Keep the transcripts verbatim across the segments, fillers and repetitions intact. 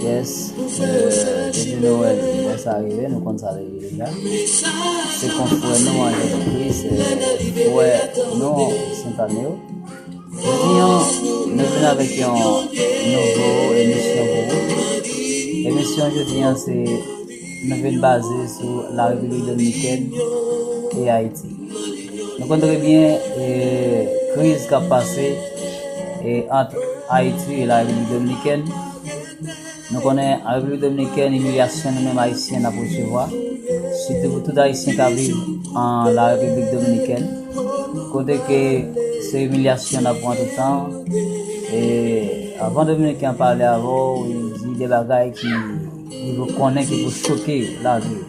Yes, euh, depi nou wè lè sa rive, nou konn sa rive deja. Se konfrè nou an Jezikri, se frè nou Sentane yo. Jodi an, nou vin avèk yon nouvo emisyon pou ou. Emisyon jodi an, se nou vin baze sou Larepiblik Dominikèn e Ayiti. Nou konn trè byen, e, kriz k ap pase, e, ant Ayiti e Larepiblik Dominikèn. Nou konnen an Repiblik Dominikèn, imilyasyon nou menm Ayisyen n ap resevwa, sitou pou tout Ayisyen k ap viv an Larepiblik Dominikèn, kote ke se imilyasyon n ap pran tout tan. E avan Dominiken an pale avè w, li di de bagay ki li konnen ki pou choke lavi w.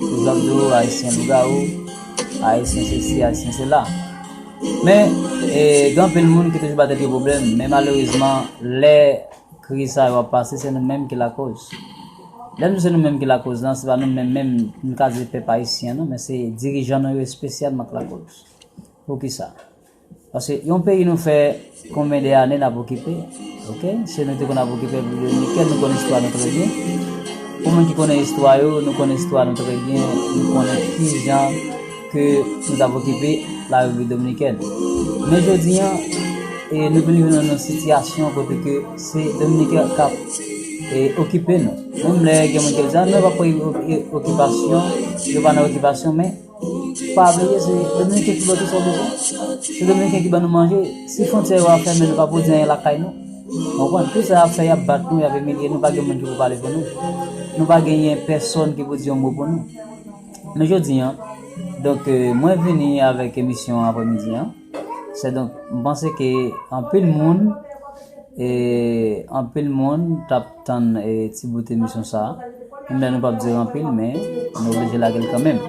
Egzanp, di w Ayisyen lougawou, Ayisyen sesi, Ayisyen sela. Men, e, gen anpil moun ki toujou ba tèt yo pwoblèm, men malerezman, lè kriz sa yo ap pase, se nou menm ki lakoz. Lè m di se nou menm ki lakoz lan, se pa nou menm menm, m ka di pèp ayisyen non, men se dirijan nou yo espesyalman k lakoz. Poukisa? Paske yon peyi nou fè konbyen de ane n ap okipe, oke? Se nou te konn ap okipe Repiblik Dominikèn, nou konn istwa nou trè byen. Pou moun ki konnen istwa yo, nou konnen istwa nou trè byen, nou konnen kijan ke nou t ap okipe Larepiblik Dominikèn. Men jodi an, e, nou vin rive nan yon sitiyasyon kote ke se Dominiken k ap, e, okipe nou. Menm lè gen moun ki ap di, "A, nou pa pran okipasyon, yo pa nan okipasyon," men pa bliye, se Dominiken ki ba nou sa nou bezwen. Se Dominiken ki ban nou manje. Si fwontyè yo a fèmen, nou pa pwodui anyen lakay nou. Ou konprann? Tout sa y ap fè, y ap bat nou, y ap imilye nou, pa gen moun ki pou pale pou nou. Nou pa genyen pèsòn ki pou di yon mo pou nou. Men jodi an, donk, e, mwen vini avèk emisyon aprèmidi an. Se donk, m panse ke anpil moun, e, anpil moun t ap tann, e, ti bout emisyon sa a. Menm lè nou p ap dire anpil, men nou oblije lage l kanmenm.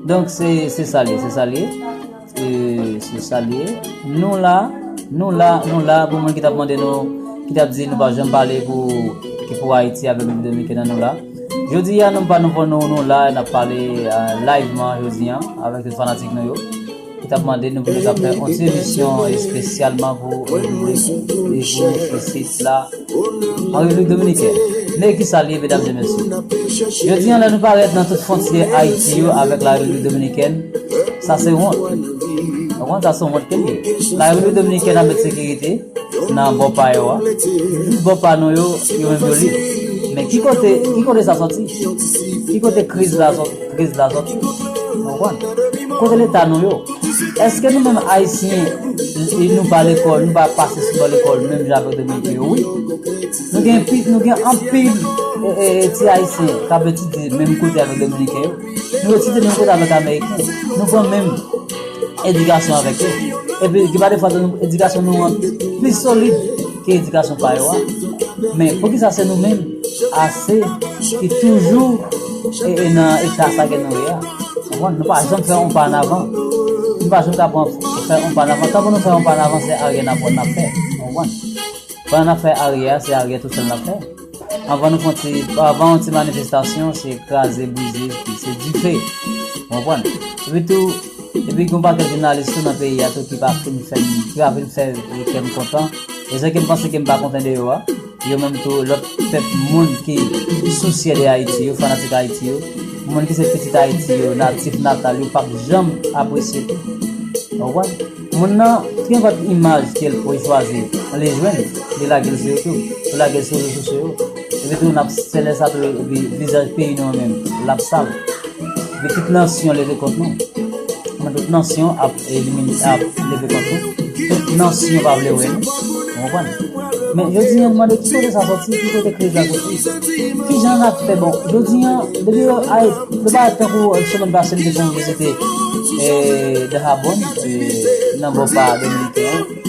Donk, se, se sa l ye, se sa l ye. E, se sa l ye. Nou la, nou la, nou la pou moun ki t ap mande nou, ki t ap di nou pa janm pale pou, ki pou Ayiti avèk Repiblik Dominikèn an, nou la. Jodi a, nou pa nou pou nou, nou la, n ap pale, e, livman jodi an avèk tout fanatik nou yo ki t ap mande nou pou nou ta fè yon ti emisyon espesyalman pou Repiblik, e, pou isit la, an Repiblik Dominikèn. Men ki sa l ye, medam e mesye? Jodi an, lè nou parèt nan tout fwontyè Ayiti yo avèk Larepiblik Dominikèn, sa se wont. Ou konprann? Sa se wont ke l ye. Larepiblik Dominikèn ap met sekirite nan bò pa yo a. Tout bò pa nou yo, yo menm yo lib. Men ki kote, ki kote sa sòti? Ki kote kriz la sòti? Kriz la sòti. Ou konprann? Kote leta nou yo? Èske nou menm Ayisyen, e nou pa lekòl, nou pa pase sou ban lekòl menm jan avèk Dominiken yo? Wi. Nou gen pi, nou gen anpil, e, e, e, ti Ayisyen k ap etidye menm kote avèk Dominiken yo. Nou etidye menm kote avèk Ameriken. Nou pran menm edikasyon avèk yo. Epi, gen pa de fwa, nou, edikasyon nou an plis solid ke edikasyon pa yo a. Men, poukisa se nou menm ase ki toujou, e, e nan eta sa ke nou ye a? Konprann? Nou pa janm fè yon pa an avan. Nou pa janm ka pran, fè yon pa an avan. Tan pou nou fè yon pa an avan, se aryè n ap pran, n ap fè. Konprann? Pandan n ap fè aryè a, se aryè tousèl n ap fè. Anvan nou fè yon ti, anvan yon ti manifestasyon, se kraze, brize, epi se dife. Ou konprann? Epi tou, epi gen yon pakèt jounalis tou nan peyi a tou ki pa fin fè, ki pa fin fè kè m kontan. E se ke m panse ke m pa kontan de yo a. Yo menm tou, lòt pèp, moun ki sousye de Ayiti yo, fanatik Ayiti yo, moun ki se pitit Ayiti yo, natif natal, yo p ap janm apresye. Ou konprann? Moun nan, kenpòt imaj ke l chwazi, li jwenn, li lage l sou YouTube, li lage l sou rezo sosyo yo. Epi tou, n ap, se lè sa tou, epi vizaj peyi nou an menm, l ap sal. Epi tout nansyon leve kont nou. Men tout nansyon ap elimine, ap leve kont nou. Tout nansyon pa vle wè nou. Ou konprann? Men jodi an, m mande ki kote sa sòti, ki kote kriz la sòti? Kijan n ap fè bon? Jodi an, depi yo, ay, yo pa tankou semèn pase, m te fè yon vizite, e, Dajabón, e, nan bò pa dominiken an.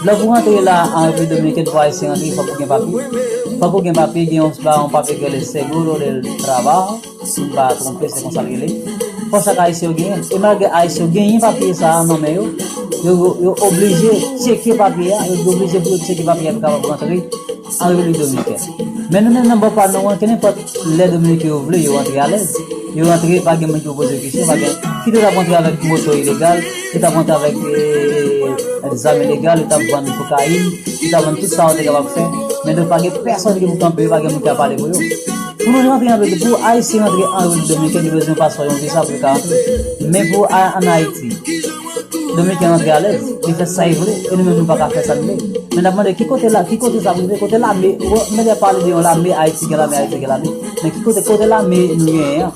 Lè pou rantre la, an Repiblik Dominikèn, pou Ayisyen rantre, fòk ou gen papye. Fòk ou gen papye, gen yon, ba yon papye ki rele Seguro del Trabajo. Si m pa twonpe, se konsa l rele. Fò chak Ayisyen yo genyen. E malgre Ayisyen yo genyen papye sa a nan men yo, yo, yo oblije tcheke papye a, yo oblije pou yo tcheke papye a pou kapab rantre an Repiblik Dominikèn. Men nou menm nan bò pa nou an, kenenpòt lè Dominiken yo vle, yo rantre alèz. Yo rantre, pa gen moun ki poze yo kesyon, pa gen. Kit yo t ap rantre avèk moto ilegal, yo t ap rantre avèk e, e, zam ilegal, yo t ap vann kokayin, yo t ap vann tout sa yo te kapab fè. Men donk, pa gen pèsonn ki pou kanpe yo, pa gen moun ki ap pale pou yo. Pou nou rantre nan peyi, pou Ayisyen rantre an Repiblik Dominikèn, yo bezwen paswa, yon viza pou yo ka rantre. Men pou a- ann Ayiti, Dominiken rantre alèz, li fè sa li vle, e nou menm nou pa ka fè sa n vle. Men n ap mande ki kote la, ki kote sa rive, kote lame, ou mete pale de yon lame, Ayiti gen lame, Ayiti gen lame. Men ki kote, kote lame nou genyen an?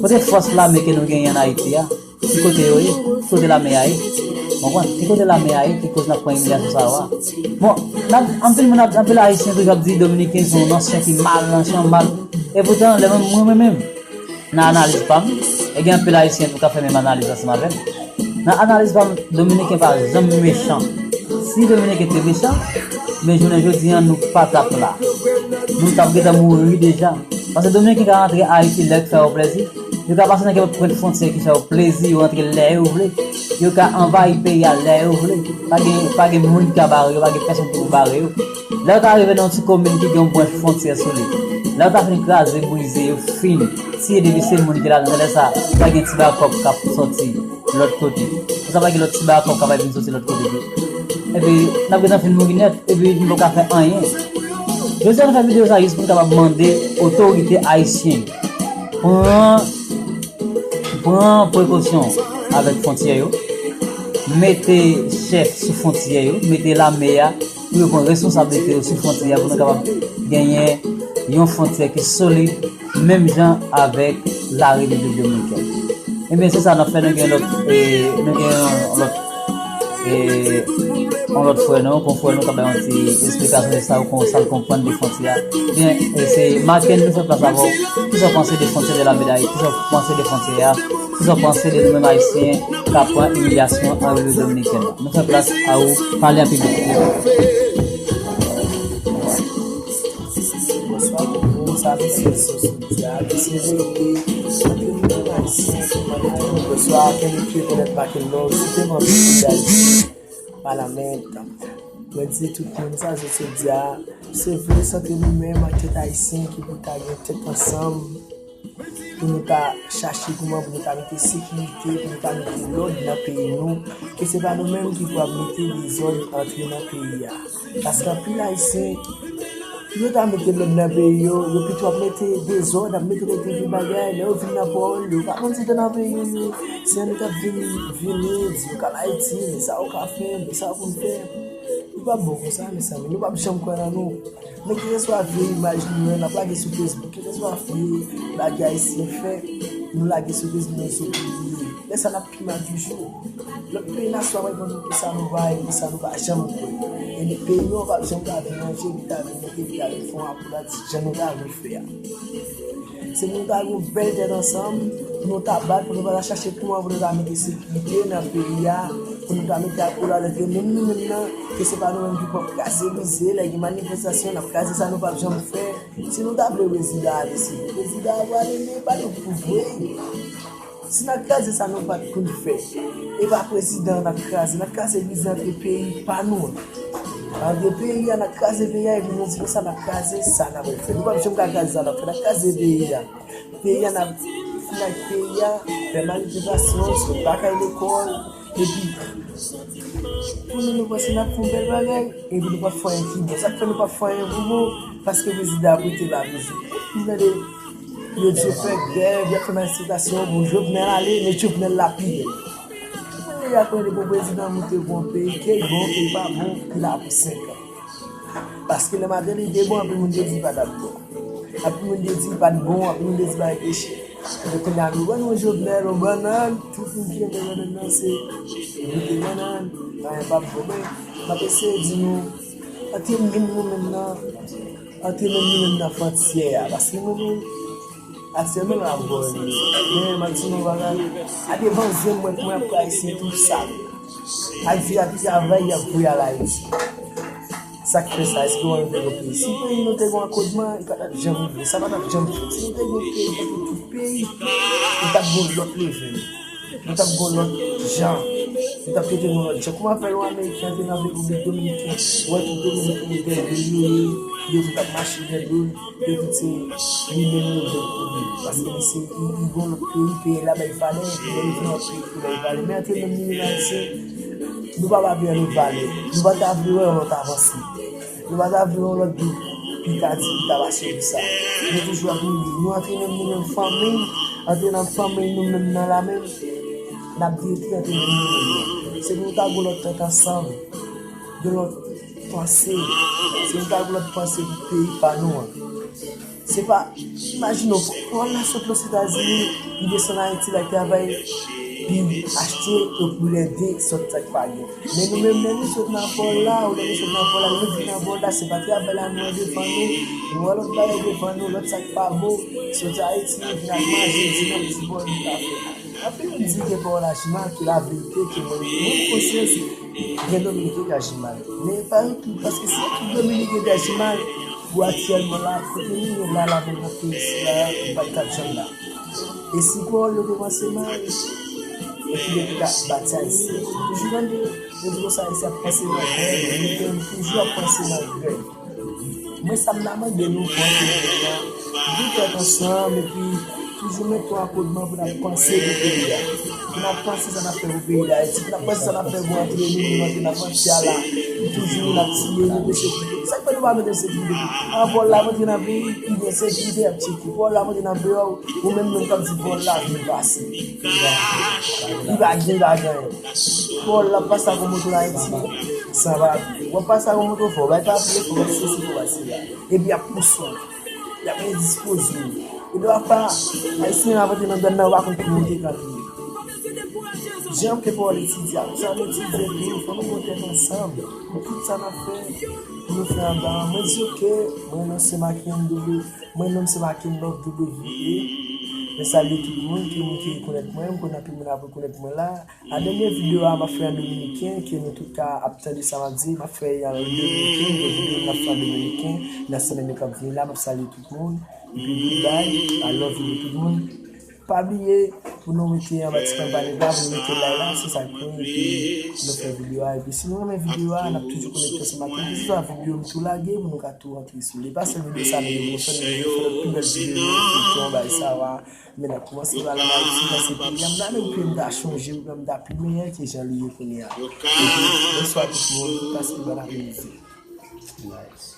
Kote fòs lame ke nou genyen an Ayiti a? Ki kote yo ye? Ki kote lame a ye? Konprann? Ki kote lame a ye ki koz n ap pran imilyasyon sa yo a? Bon, n ap, anpil moun ap, anpil Ayisyen toujou ap di Dominiken se yon nasyon ki mal, nasyon mal. E poutan, lè mwen, mwen, mwen menm, nan analiz pa m, e gen anpil Ayisyen tou ka fè menm analiz ansanm avè m. Nan analiz pa m, Dominiken pa janm mechan. Si Dominiken te mechan, men jounen jodi an, nou pa t ap la. Nou t ap gentan mouri deja. Paske Dominiken ka rantre Ayiti lè k fè yo plezi. Yo ka pase nan kenpòt pwent fwontyè ki fè yo plezi, yo rantre lè yo vle. Yo ka anvayi peyi a lè yo vle. Pa gen, pa gen moun ki ka bare yo, pa gen pèsonn ki pou bare yo. Lè yo ta rive nan yon ti komin ki gen yon branch fwontyè sou li, lè yo ta fin kraze, brize, yo fin tiye depi se moun ki ladan, se lè sa, pa gen ti bakòp k ap sòti lòt kote. Konsa pa gen lòt ti bakòp k ap vin sòti lòt kote tou. Epi, n ap gentan fin mouri nèt, epi nou poko fè anyen. Jodi a, nou fè videyo sa jis pou n kapab mande otorite ayisyen pran, pran prekosyon avèk fwontyè yo, mete chèf sou fwontyè yo, mete lame a, pou yo pran responsablite yo sou fwontyè a, pou nou kapab genyen yon fwontyè ki solid, menm jan avèk la Repiblik Dominikèn. Ebyen, se sa n ap fè, nou gen lòt, e, nou gen yon lòt, e, yon lòt frè nou, kon frè nou k ap bay yon ti esplikasyon de sa, ou kon sa l konprann de fwontyè a. Ebyen, e, se Maken, nou fè plas avè w. Kisa w panse de fwontyè de la medayik? Kisa w panse de fwontyè a? Kisa w panse de nou menm Ayisyen k ap pran imilyasyon an Repiblik Dominikèn? Nou fè plas a ou, pale an piblik. Bonswa pou nou, sa mesye Soso di a, mesye Rene, antre nou menm Ayisyen ki mande nou, bonswa, kèm ki rekonèt Maken Love, si te mande pou Dayiti, pa la menm tan. Mwen di tout moun sa, Soso di a, se vre, se antre nou menm ak tèt Ayisyen ki pou ta gen tèt ansanm, pou nou ta chache kouman pou nou ta mete sekirite, pou nou ta mete lòd nan peyi nou, ke se pa nou menm ki pou ap mete dezòd antre nan peyi a. Paske anpil Ayisyen, pou yo ta mete lòd nan peyi yo, yo pito ap mete dezòd, ap mete lòd epi bagay, lè yo vin nan pawòl, yo pa konn si te nan peyi yo, yo, se annik ap vin, vini, di yo k al Ayiti, men sa yo ka fè, men sa yo konn fè. Nou p ap bon konsa, mezanmi, nou p ap janm kwè nan nou. Men keseswa vye imaj nou wè, n ap lage sou Facebook, keseswa vye bagay Ayisyen fè, nou lage sou Facebook, nou sou pibliye. Lè sa n ap pi mal toujou. Lòt peyi nasyon ap reponn nou kisa nou bay, kisa nou pa janm kwè. E peyi nou an p ap janm ka vin ranje, li ta vin mete, li ta vin fè yon akoudad jan nou ta vle fè a. Se pou nou ta gen yon bèl tèt ansanm, pou nou ta bat, pou nou ta chache kouman pou nou ta mete sekirite nan peyi a, pou nou ta mete akoudad antre menm nou menm nan, ke se pa nou menm ki pran kraze brize, lè gen manifestasyon, n ap kraze sa nou p ap janm fè. Si nou ta vle prezidan ale, se vre prezidan a prale, men pa nou pou voye. Si n ap kraze sa nou pa t konn fè, e pa prezidan an n ap kraze, n ap kraze brize antre peyi pa nou an. Antre peyi a, n ap kraze peyi a, epi nou di konsa n ap kraze sa n ap fè. Nou p ap janm ka kraze sa n ap fè, n ap kraze peyi a. Peyi a, n ap fini ak peyi a, fè manifestasyon, sot lakay lekòl, epi pou nou, nou panse n ap fè yon bèl bagay, epi nou p ap fè anyen ki bon. Sa k fè nou p ap fè anyen pou bon, paske prezidan ap rete la toujou. Nou tande, yo di yo fè grèv, y ap fè manifestasyon pou Jovenel ale, men Jovenel la pi bèl. Mwen, y ap mande pou prezidan moute pou yon peyi, ke l bon, ke l pa bon, ki la pou senk an. Paske lè maten li te bon, anpil moun te di li pa t ap bon. Anpil moun te di li pa t bon, anpil moun te di li pa reflechi. Men kounye a nou ban nou Jovenel, yon bannann, tout moun ki renmen bannann nan se goute bannann, anyen p ap bon. Men m ap eseye di nou, antre menm nou menm nan, antre menm nou menm nan fwontyè a. Paske mwen menm, aktyèlman m ap bò li. Men m ap di nou bagay, a devan zye m, mwen, mwen ap wè Ayisyen tou sal. Ak vi ak travay, y ap voye al Ayiti. Sa k fè sa? Èske w wè nou te gen peyi? Si peyi nou te gen akodman, li pa t ap janm rive. Sa pa t ap janm fèt. Si nou te gen peyi tankou tout peyi, nou t ap gen yon lòt level. Nou t ap gen yon lòt jan. Yo t ap trete nou lòt jan. Kòman fè yon Ameriken antre nan Repiblik Dominikèn, wè tout Dominiken yon bèl vil yo ye, Yo tout ap mache dèyè do l, yo tout se li menm yo vle pou li. Paske li se, li, li gon lòt peyi, peyi la bay valè, epi lè yo vin lòt peyi pou bay valè. Men antre menm nou menm Ayisyen, nou pa pa vle antre valè. Nou pa ta vle wè yon lòt avanse. Nou pa ta vle yon lòt di pita di pita pase pou sa. Nou toujou ap miye. Nou antre menm nou menm fanmi, antre nan fanmi nou menm nan la menm, n ap detwi antre menm nou menm. Se pou nou ta gon lòt tèt ansanm, de lòt panse. Se yon bagay lòt panse pou peyi pa nou an. Se pa, imajine w, Paul la sot Lòzetazini, li desann Ayiti, l al travay, li achte yo pou l ede sòt sa k pa gen. Men nou menm, lè nou sot nan Paul la, ou lè nou sot nan Paul la, lè nou vin nan Paul la, se pa travay la nou an devan nou, nou wè lòt bagay devan nou, lòt sa k pa bon, soti Ayiti, vin ap manje, di n ap di Paul nou ka fè. Anpil moun di ke Paul aji mal, ke laverite, ke mwen, mwen konsyans, gen Dominiken ki aji mal. Men pa yo tout, paske si tout Dominiken te aji mal, pou aktyèlman la, kote nou ye la, laverite isi la, nou pa t ap janm la. E si Kreyòl yo te panse mal, epi yo te ka bati Ayisyen. Toujou tande, yo di konsa Ayisyen ap panse mal, men yo toujou ap panse mal. Mwen, sa m ta mande nou pou antre menm nan, nou tèt ansanm, epi toujou mete yon akodman pou n ap panse pou peyi a. Pou n ap panse sa n ap fè pou peyi Dayiti, pou n ap panse sa n ap fè pou antre nou, nou antre nan fwontyè a la, pou toujou moun ap tiye nou, ensekirite. Sa k fè nou pa mete ensekirite? An Paul la rantre nan peyi, li gen ensekirite, y ap tcheke. Paul la rantre nan peyi, ou menm menm k ap di Paul la vin pase. Li pa gen, li pa gen anyen. Paul la pase ak yon moto nan Ayiti, san papye. W ap pase ak yon moto, fò w bay papye, fò w bay sesi, fò w bay sela. Epi y ap pouse w. Y ap endispoze w. Epi w ap pa, Ayisyen ap antre nan dwàn nan, w pa konn ki moun te kanpe. Jan ke Paul etidye a, sa nou etidye tou, fò nou gon tèt ansanm. Pou tout sa n ap fè, pou nou fè anba. Mwen di oke, mwen non se Macky M W, mwen non se Macky M Love W E. Mwen salye tout moun, ki moun ki rekonèt mwen, m konn anpil moun ap rekonèt mwen la. A dènye videyo a, m ap fè an dominiken, ke nou tout ka ap tande sa m ap di, m ap fè an dominiken, yon videyo m ap fè an dominiken, nan semèn yo k ap vini la, m ap salye tout moun, epi goodbye, I love you tout moun. Pa bliye, pou nou mete anba ti kanpanèt la, pou nou mete like la, se sa k pou, epi nou fè videyo a, epi si nou renmen videyo a, n ap toujou konekte ansanm ak nou, keseswa videyo m tou lage, pou nou ka tou rantre sou li. Pa sèl videyo sa, nou gen pou fè, nou gen pou fè lòt pi bèl videyo, feyton, bagay sa, wa. Men n ap kòmanse pale ann Ayiti, nan se peyi a, m ta menm ke m ta chonje, m ta pi meyè ke jan li ye kounye a. Epi, bonswa tout moun, pase bòn apremidi. Nice.